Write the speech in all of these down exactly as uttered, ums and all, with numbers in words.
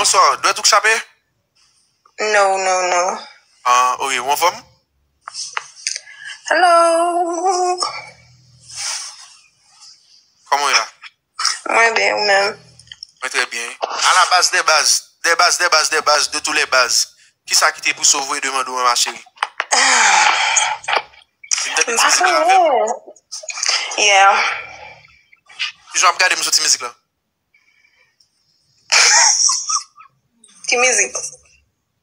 Bonswa, dwèt ou k chape? No, no, no. Ah, ok, ou anfòm? Hello. Kòman w ye la? Mwen byen, ou menm? Mwen trè byen. À la base des bases, des bases, des bases, des bases, de tous les bases. Kisa ki te pouse w voye demann ou an, ma chérie? Vin tande ti mizik la avè m. Yeah. Kijan w ap gade m sou ti mizik la? Ki mizik?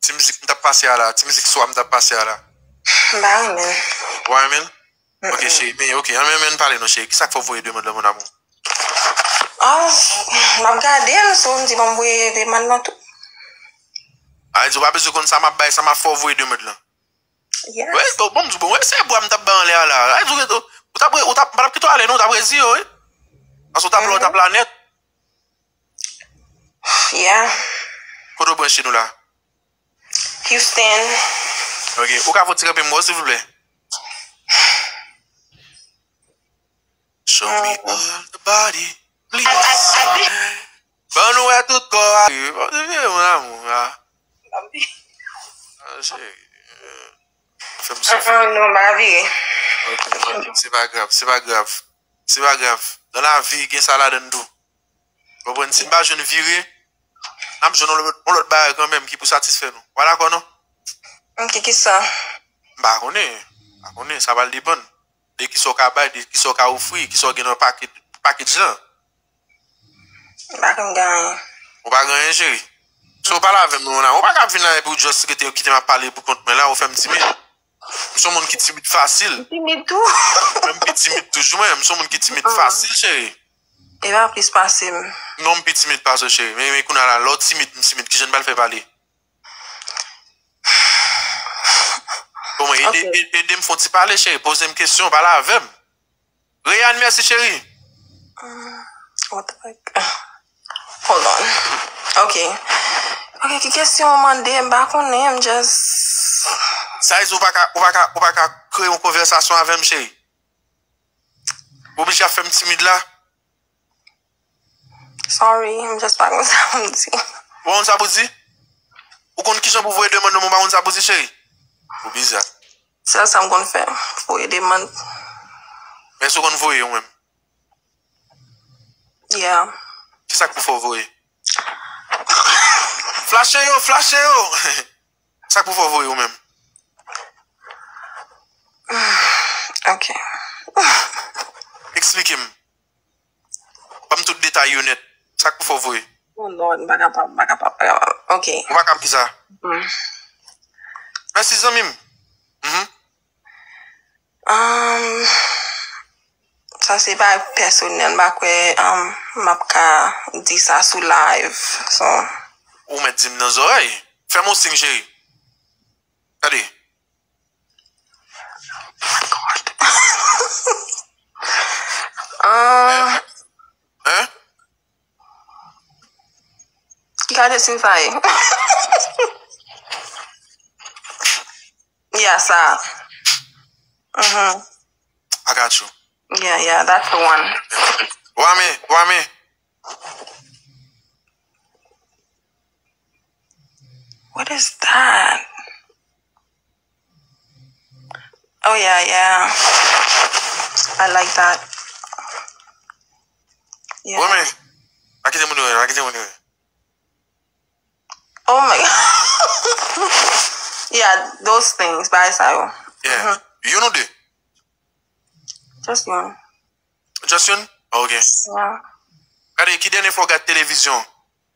Ti mizik m t ap pase a la, ti mizik swa m t ap pase a la. M pa renmen l. Ou pa renmen l? Ok, cheri, men ok, ann men, men pale non, cheri. Kisa k fè w voye demann lan, mon amour? Ah, m ap gade l, so m di ban m voye demann lan tou. A, di w pa bezwen konn sa m ap bay, sa m ap fè w voye demann lan. Yeah. Wi, bon, bon, m di w, bon, wi, se bwa m t ap bay anlè a la. A, di w, ou t ap, ou t ap, m pa t ap kite w ale non, ou t ap rezi yo, wi. Paske ou t ap la, ou t ap la nèt. Yeah. Kote w branche nou la? Houston. Ok. Ou ka fè yon ti kanpe m wè w, silvouplè? Show me all the body, please. Ban nou wè tout kò a. Mon amour, ah. Ah, cheri. Fè m soufri. Non, m pa vire. Ok, ok, se pa grav, se pa grav. Se pa grav. Nan lavi, gen sa ladann tou. Konprann? Si n pa jwenn vire, n ap jwenn yon lòt, yon lòt bagay kanmenm ki pou satisfè nou. W pa dakò, non? Ok, kisa? M pa konnen. M pa konnen. Sa pral depann de kisa w ka bay, de kisa w ka ofri, kisa w gen nan pakèt, pakèt lan. M pa konn gen anyen. Ou pa gen anyen, cheri? So, w pale avè m, non, la. Ou pa ka vin la epi w just rete kite m ap pale pou kont mwen la, ou fè m timid. M se yon moun ki timid fasil. Ou timid tou? Mwen, m pi timid toujou, mwen. M se yon moun ki timid fasil, cheri. E pa plis pase m. Non, m pi timid pase w, cheri. Men, men kounye a la, lè w timid, m timid. Kijan n pral fè pale? Bon, mwen, ede, ok, ede, ede m fè yon ti pale, cheri. Poze m kesyon, pale avè m. Reyan, mèsi, cheri. Hmm, what the fuck? Hold on. Ok. Ok, ki kesyon w mande? M pa konnen, m just... Sa vle di ou pa ka, ou pa ka, ou pa ka kreye yon konvèsasyon avè m, cheri? Ou oblije ap fè m timid la? Sorry, m just pa konn sa pou m di. Ou pa konn sa pou di? Ou konn kijan pou voye demann nan, men ou pa konn sa pou di, cheri? Ou biza. Sèl sa m konn fè, voye demann. Men si w konn voye ou menm? Yeah. Kisa k pou fè w voye? Flache yo, flache yo! Sa k pou fè w voye ou menm? Ok. Eksplike m. Ban m tout detay yo nèt. Sa k pou fè w voye? Oh Lord, m pa kapab, m pa kapab, m pa kapab. Ok. Ou pa kapab kisa? Hmm. Mèsi, zanmi m. Mhm. Um, sa se bagay pèsonèl, m pa kwè, um, m ap ka di sa sou live. So. Ou mèt di m nan zòrèy. Fè m yon siy, cheri. Gade. Oh my God. Ah. Hein? Hein? Gade siy sa ye. Yeah, sa. Mhm. I got you. Yeah, yeah, that's the one. Wame, wame. What is that? Oh, yeah, yeah. I like that. Yeah. Wame. Pa kite moun yo wè, pa kite moun yo wè. Oh my God. Yeah, those things, bagay sa yo. Yeah. Mhm. Youn ou de? Just youn. Just youn? Ah, ok. Yeah. Gade, ki dènye fwa w gad televizyon?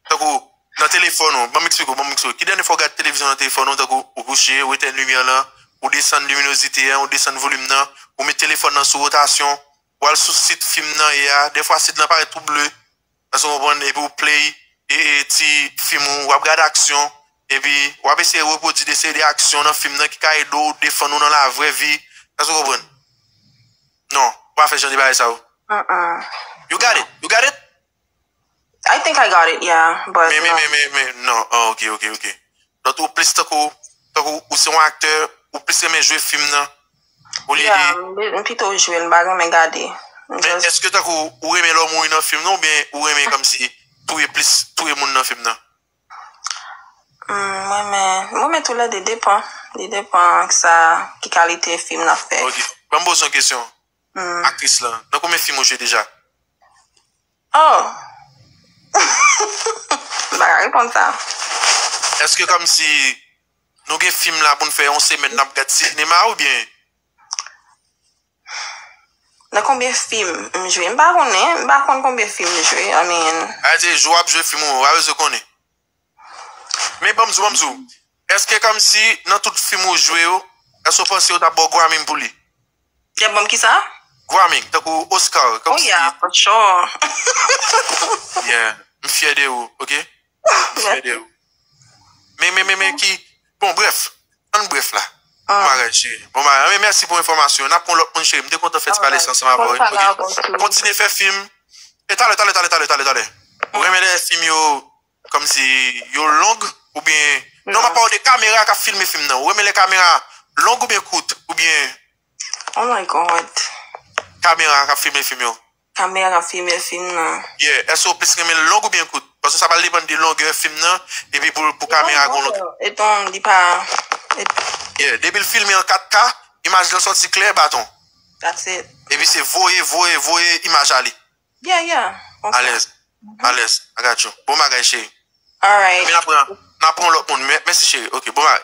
Tankou, nan telefòn ou, ban m eksplike w, ban m eksplike w. Ki dènye fwa w gad televizyon nan telefòn ou, tankou, ou kouche, ou etenn limyè lan, ou desann liminozite an, ou desann volim nan, ou met telefòn nan sou wotasyon, ou al sou sit fim nan ye a, dèfwa sit lan parèt tou ble, èske w konprann? Epi w play, e, e, ti fim ou, w ap gade aksyon, epi w ap eseye repwodui de seri de aksyon nan fim nan ki ka ede w defann ou nan lavrè vi, èske w konprann? Non, ou pa fè jan de bagay sa yo. Mm-mm. You got it, you got it? I think I got it, yeah, but men, men, non. Men, men, men, men, non. Ah, ok, ok, ok. Donk, ou plis tankou, tankou, ou se yon aktè, ou plis renmen jwe fim nan, olye de... Yeah, m, m pito jwe l, m pa renmen gade. M just... Men èske tankou, ou renmen lè w mouri nan fim nan, oubyen ou renmen kòmsi touye plis, touye moun nan fim nan? Toulède depan. Li depan sa, ki kalite fim n ap fè. Ok. Ban m poze yon kesyon. Hmm. Aktris lan, nan konbyen fim ou jwe deja? Oh! M pa ka reponn sa. Èske kòmsi nou gen fim la pou n fè yon semèn n ap gad sinema oubyen? Nan konbyen fim m jwe? M pa konnen. M pa konn konbyen fim m jwe. I mean, A di, jou w ap jwe fim ou, ou pa bezwen konnen. Men ban m di w, ban m di w, èske kòmsi nan tout fim ou jwe yo, èske w panse yo t ap ba w Grammy pou li? y ap ban m kisa? Grammy, tankou Oscar, Oh kòmsi. Yeah, for sure. Yeah, m fyè de ou, ok? M fyè de ou. Men, men, men, men ki, bon, brèf, ann brèf la. Bon bagay, cheri. Bon bagay, men mèsi pou enfòmasyon. N ap pran lòt moun, cheri. M te kontan fè ti pale sa ansanm avè w, ok? Kontinye fè fim. E talè, talè, talè, talè, talè, talè. Ou renmen lè fim yo kòmsi yo long oubyen? Non, m ap pale de kamera k ap filme fim nan. Ou renmen lè kamera long oubyen kout oubyen? Oh my God. Kamera k ap filme fim yo. Kamera k ap filme fim nan. Yeah, èske w plis renmen long oubyen kout? Paske sa pral depann de longè fim nan epi pou, pou kamera gon long. Etan li pa. Yeah, depi l filme an kat K, imaj lan sòti klè, baton. That's it. Epi se voye, voye, voye imaj ale. Yeah, yeah. Konsa. Alèz. Alèz. I got you. Bon bagay, cheri. Alright. Men n ap pran, n ap pran lòt moun. Mè- Mèsi, cheri. Ok, bon bagay.